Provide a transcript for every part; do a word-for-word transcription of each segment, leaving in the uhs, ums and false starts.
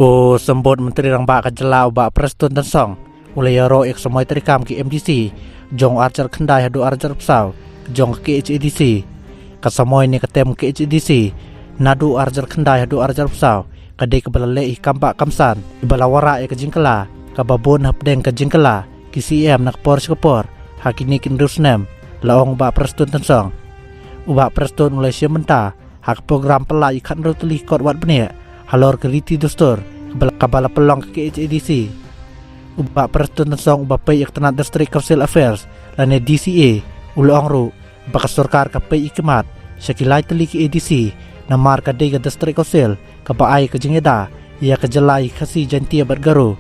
U Symbud Myntri Rangbah ka jylla u Bah Prestone Tynsong u la ïaroh ïa ka samoi treikam ki M D C jong u arhajar khyndai haduh arhajar arphew saw jong ka K H A D C. Ka samoi ne ka term K H A D C naduh arhajar khyndai haduh arhajar arphew saw ka dei kaba la leh hi kam bah kam san, kaba la wanrah ïa ka jingkylla kaba bun hapdeng ka jingkylla ki C M na ka por sha ka por ha kine ki hynriew snem, la ong u Bah Prestone Tynsong. U Bah Prestone u la shim bynta ha ka program pyllait ïa ka khathynriew tylli ki kot wad bniah halor ka riti dustur kaba la, kaba la pynlong ka K H A D C. U Bah Prestone Tynsong uba peit ïa ka tnat District Council Affairs lane D C A u la ong ruh ba ka sorkar ka peit ïa ki mat sha ki lai tylli ki A D C namar ka dei ka District Council kaba ai ka jingïada ïa ka jylla ïa ki Khasi, Jaiñtia bad Garo.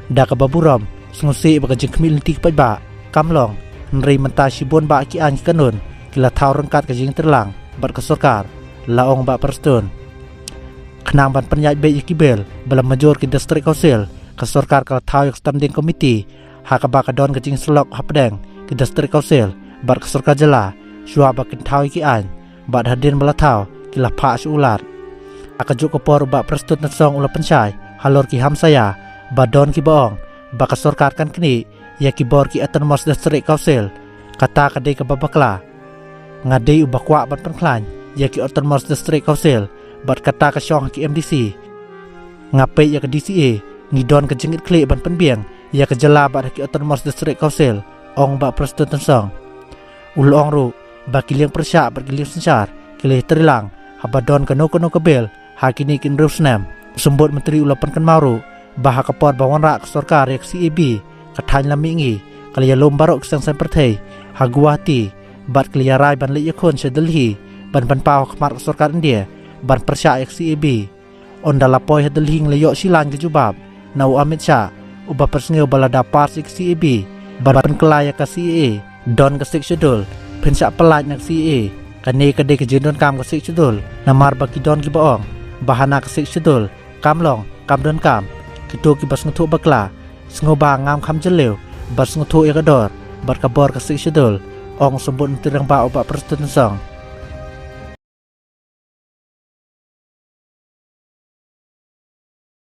Da kaba burom, sngewsih ba ka jingkhmih lynti ka paidbah kam long, hynrei mynta shibun bah ki aiñ ki kanun ki la thaw ryngkat ka jingtreilang bad ka sorkar, la ong u Bah Prestone. Khnang ban pynïaid beit ïa ki bill ba la mynjur ki District Council, ka sorkar ka la thaw ïa ka Standing Committee ha kaba ka don ka jingïasyllok hapdeng ki District Council bad ka sorkar jylla shuwa ba kin thaw ïa ki aiñ, bad hadien ba la thaw ki la phah sha u Lat. Ha kajuh ka por u Bah Prestone Tynsong u la pynshai halor ki hamsaïa ba don kiba ong ba ka sorkar kan knieh ïa ki bor ki Autonomous District Council. Kata ka dei kaba bakla. Nga dei uba kwah ban pynkhlaiñ ïa ki Autonomous District Council bad kata ka shong ha ki M D C. Nga peit ïa ka D C A, ngi don ka jingkitkhlieh ban pynbiang ïa ka jylla bad ha ki Autonomous District Council, ong u Bah Prestone Tynsong. U la ong ruh ba ki liang pyrshah bad ki liang synshar ki la ïatreilang haba don kano kano ka bill ha kine ki hynriew snem. U Symbud Myntri u la pynkynmaw ruh ba ha ka por ba wanrah ka sorkar ïa ka C A B, ka thaiñ la mihngi ka la ïalum baroh ki seng saiñ pyrthei ha Guwahati bad ka la ïarai ban leit ïakhun sha Delhi ban pynpaw ha khmat ka sorkar India ban pyrshah ïa ka C A B. Ynda la poi ha Delhi ngi la ïoh shilaiñ ka jubab na u Amit Shah, uba pynsngew ba lada pass ïa ka C A B bad pynkylla ïa ka C A A, don ka Sixth Schedule, phin shah pyllait na ka C A A. Kane ka dei ka jingdonkam ka Sixth Schedule namar ba ki don kiba ong ba hana ka Sixth Schedule kam long kam donkam. Kito kiba sngewthuh bakla, sngewbha ngam kham jylliew ban sngewthuh ïa ka dor bad ka bor ka Sixth Schedule, ong u Symbud Myntri Rangbah u Bah Prestone Tynsong.